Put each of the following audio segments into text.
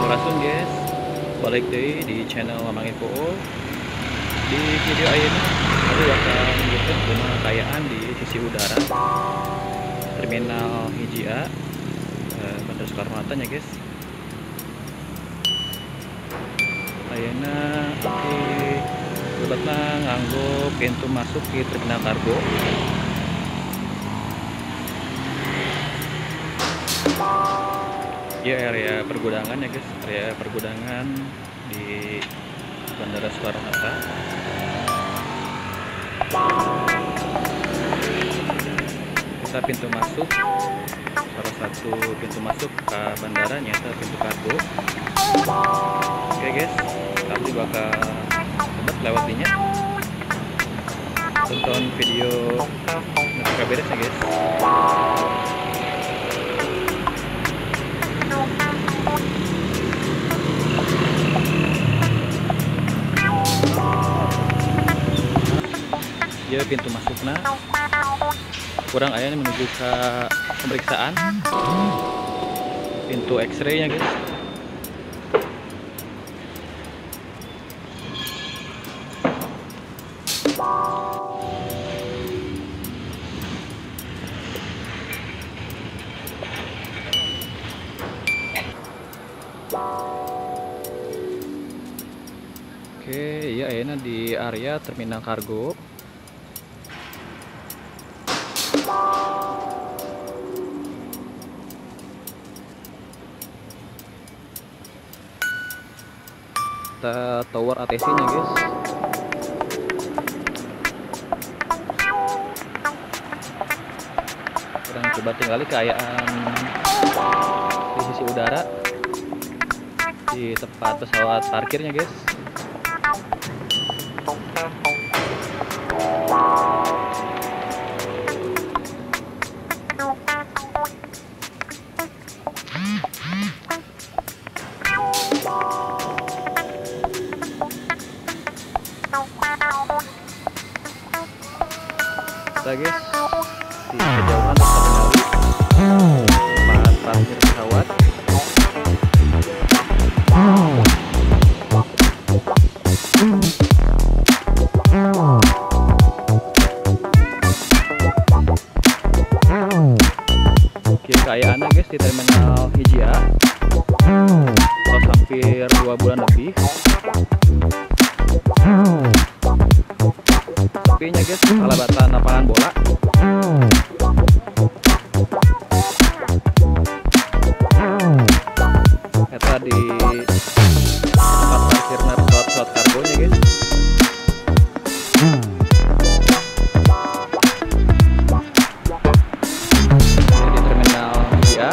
Sampurasun guys, balik deui di channel Mamang Info. Di video ayeuna aku bakal nunjukeun kumaha kaayaan di sisi udara Terminal Hiji A Bandara Soekarno-Hatta nya guys. Ayeuna oke lebetna nganggo pintu masuk ke terminal kargo. Ya, area pergudangan ya guys, area pergudangan di Bandara Soekarno-Hatta. Kita pintu masuk, salah satu pintu masuk ke bandara nyata pintu kargo. Oke guys, kami bakal tetap lewatinya. Tonton video nanti beres ya guys. Ya, pintu masuknya kurang ayah menuju ke pemeriksaan pintu X-ray nya guys. Oke, ya ini di area terminal kargo. Kita tower ATC-nya guys. Kurang coba tinggali keayaan di sisi udara di tempat pesawat parkirnya guys. Kita guys di kejauhan terminal tempat parkir pesawat. Oke, keayaannya guys di terminal Hiji A tos hampir 2 bulan lebih. Sepinya guys, kalabatan lapangan bola. Eta di tempat parkirna pesawat-pesawat kargonya guys. Di terminal Hiji A.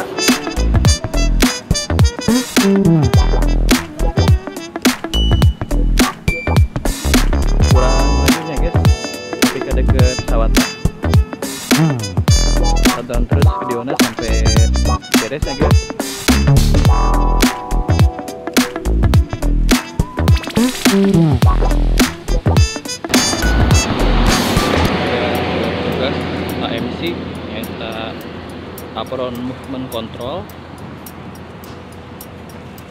Kurang lanjutnya guys, tapi ke deket pesawatnya. Tonton terus videonya sampai beres ya guys. Tugas AMC yaitu Apron Movement Control,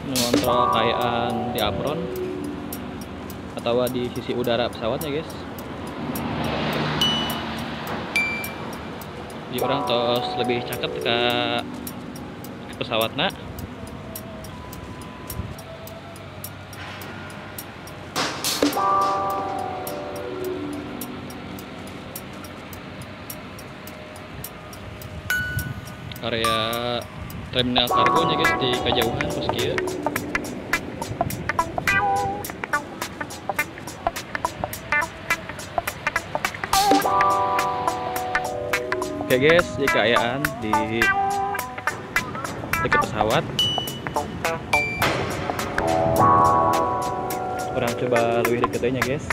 mengontrol keadaan di apron atau di sisi udara pesawatnya guys. Di orang tos lebih cakep ke pesawatnya. Area terminal kargonya guys di kejauhan pos kieu. Oke guys, di keayaan di dekat pesawat. Kurang coba lebih deketnya guys.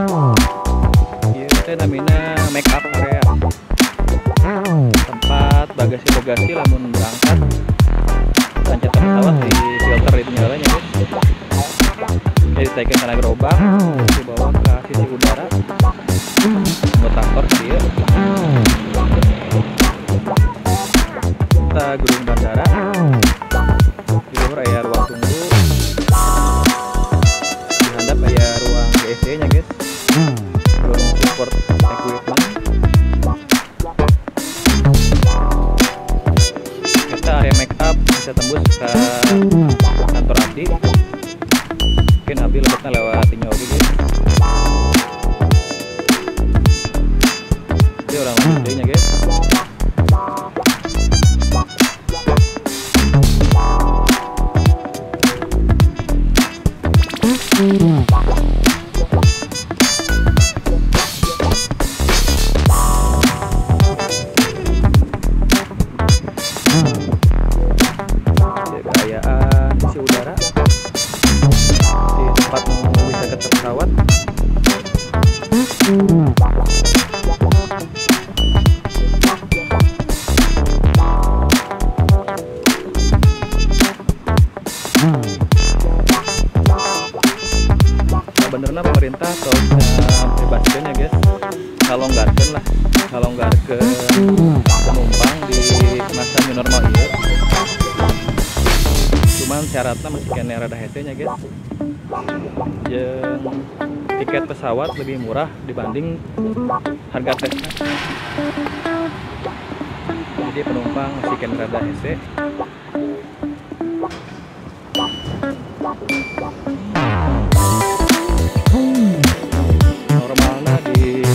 Oh. Teh namina make up area. Tempat bagasi-bagasi lamun berangkat tancatan pesawat di filter di tinggalannya guys. Jadi ditaikan karena gerobak dibawa ke sisi udara. Buat traktor dia. Kita gedung bandara. Di luar aya ruang tunggu. Di handap aya ruang GSE nya guys. Ruang support equipment. Kita area make up bisa tembus ke kantor abdi. Mungkin abdi lebetna lewat tinggal oge guys. Jadi orang lanjut nya guys. Kekayaan sisi udara di tempat bisa ke pesawat. Benerna pemerintah terus bebaskan ya guys, ngalonggarkeun lah, ngalonggarkeun penumpang di masa new normal ieu. Cuman syaratnya masih kena rada hese nya guys. Jeung tiket pesawat lebih murah dibanding harga tesnya. Jadi penumpang masih kena rada hese. Normalnya di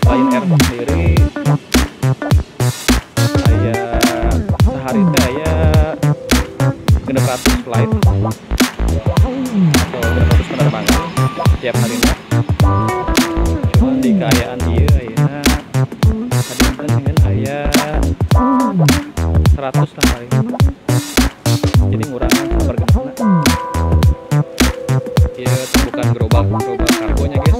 Lion Air sendiri aya sehari teh aya 600 flight atau 600 penerbangan tiap harinya. Cuman di keayaan ieu ayeuna kadinten dengan aya 100 lah paling. Jadi ngurangan sapergenepna. Ieu bukan gerobak kargonya guys.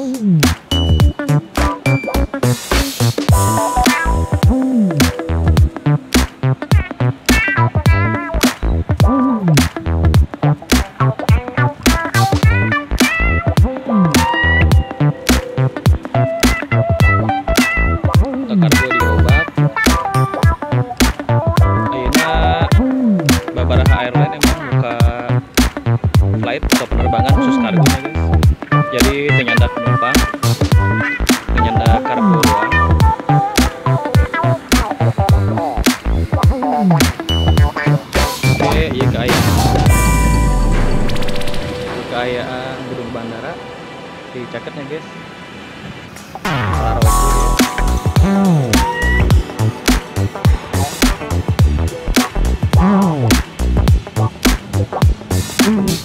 Kargo di gerobak. Ayeuna babaraha airline emang buka flight atau penerbangan khusus kargonya guys. Jadi teu nyandak penumpang, teu nyandak kargo doang. Oke, ieu kaayaan gedung bandara di caketnya guys.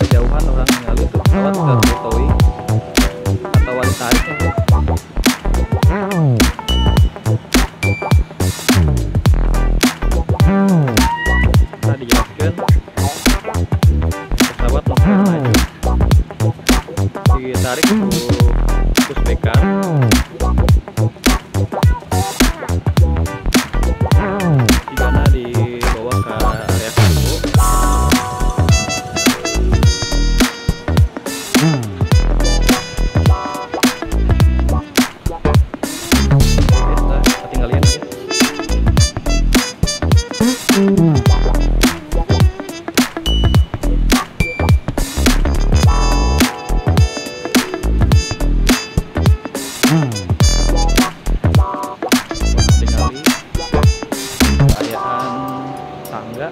Kejauhan orang ningali tuh pesawat ke towing atau ditarik ya guys. Kita dijelaskan pesawat langsung maju ditarik ke pushback. Jigana dibawa ke area kargo. Ketinggalan guys. Tinggali keayaan tangga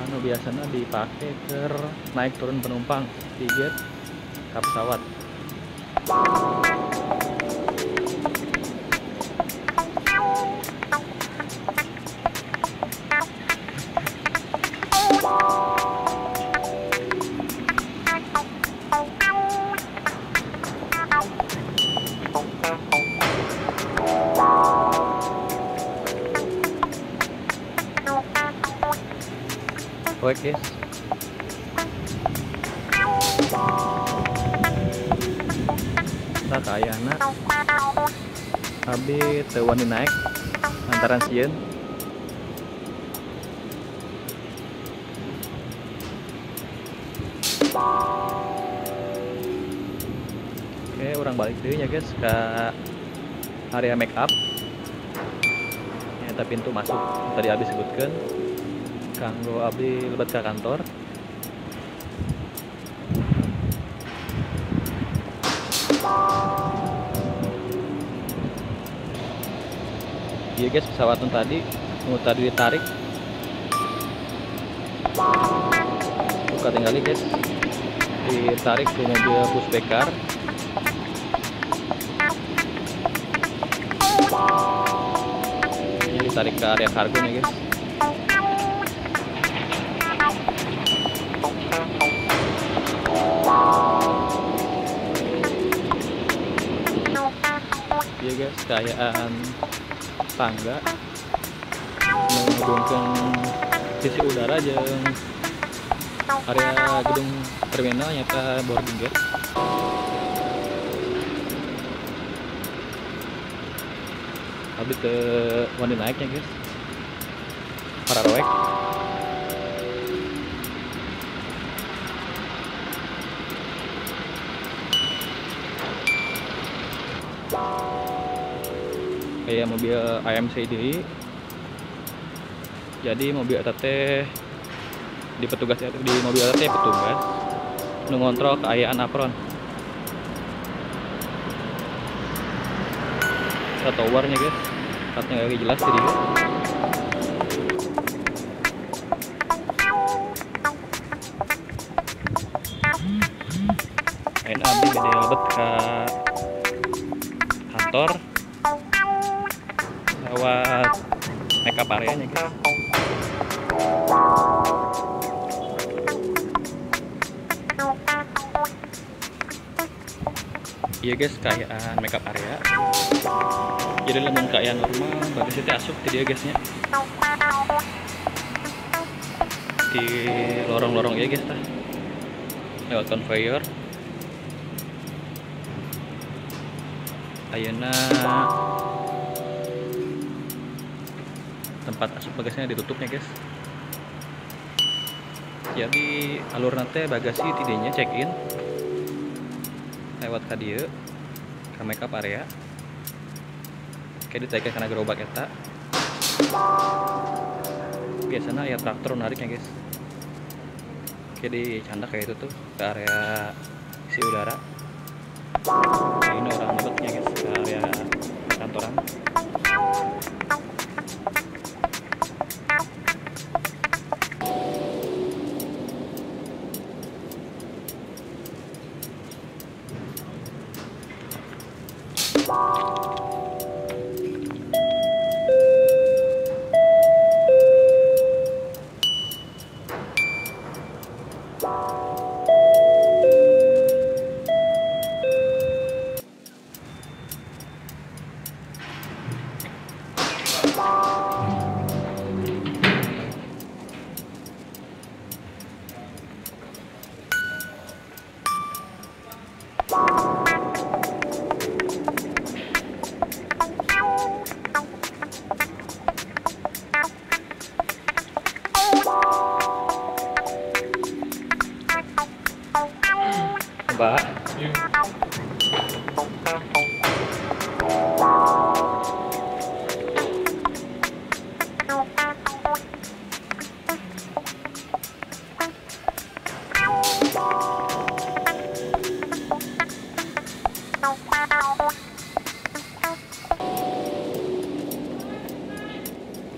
anu biasanya dipakai ke naik turun penumpang di gate ke pesawat. Oke guys. Kita Kaayana abdi teu wani naik lantaran sieun. Oke, urang balik deui nya guys ke area make up. Nyata pintu masuk tadi abdi sebutkeun kanggo abdi lebet ke kantor. Iya guys, pesawat tadi nu tadi ditarik. Buka tinggali guys, ditarik ke mobil pushback. Ini ditarik ke area kargo nih guys. Iya guys, kaayaan tangga menghubungkan sisi udara jeung area gedung terminal nyata boarding gate. Abdi teu wani naiknya guys, pararoek. Kayak mobil AMC deui. Jadi mobil eta teh di petugas, di mobil eta teh petugas nu ngontrol keayaan apron. Kita towernya guys, katanya lagi jelas jadi guys. Ayeuna abdi bade lebet ka kantor lewat make up area-nya guys. Iya guys, kaayaan make up area. Jadi lamun kaayaan normal bagasi teh asup ti dieu guys nya. Di lorong-lorong ieu guys tah. Lewat conveyor. Ayeuna tempat asup bagasinya ditutupnya guys. Jadi alur nanti bagasi tidinya check in lewat ka dieu ka make up area. Kayak ditaikeun kana gerobak eta. Biasanya ya traktor nariknya guys. Kayak dicandak kayak itu tuh ke area isi udara. Ini orang lebetnya guys ke area kantoran. Mbak.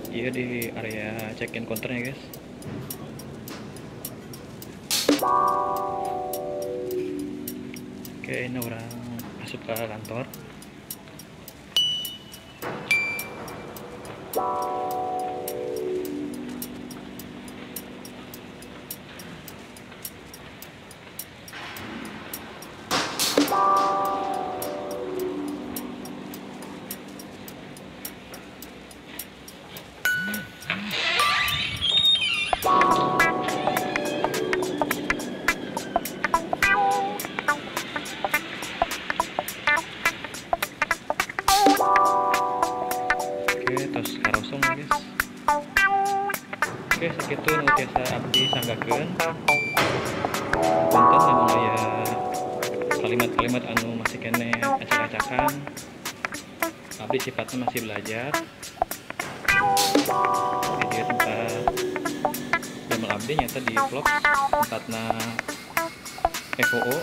Iya di area check-in counternya guys. Oke, ini orang masuk ke kantor. Sakitu nu tiasa abdi sanggakeun. Punten lamun aya kalimat-kalimat anu masih keneh acak-acakan. Abdi sifatnya masih belajar. Di dieu tempat damel abdi, nyata di vlog tempatna FOO.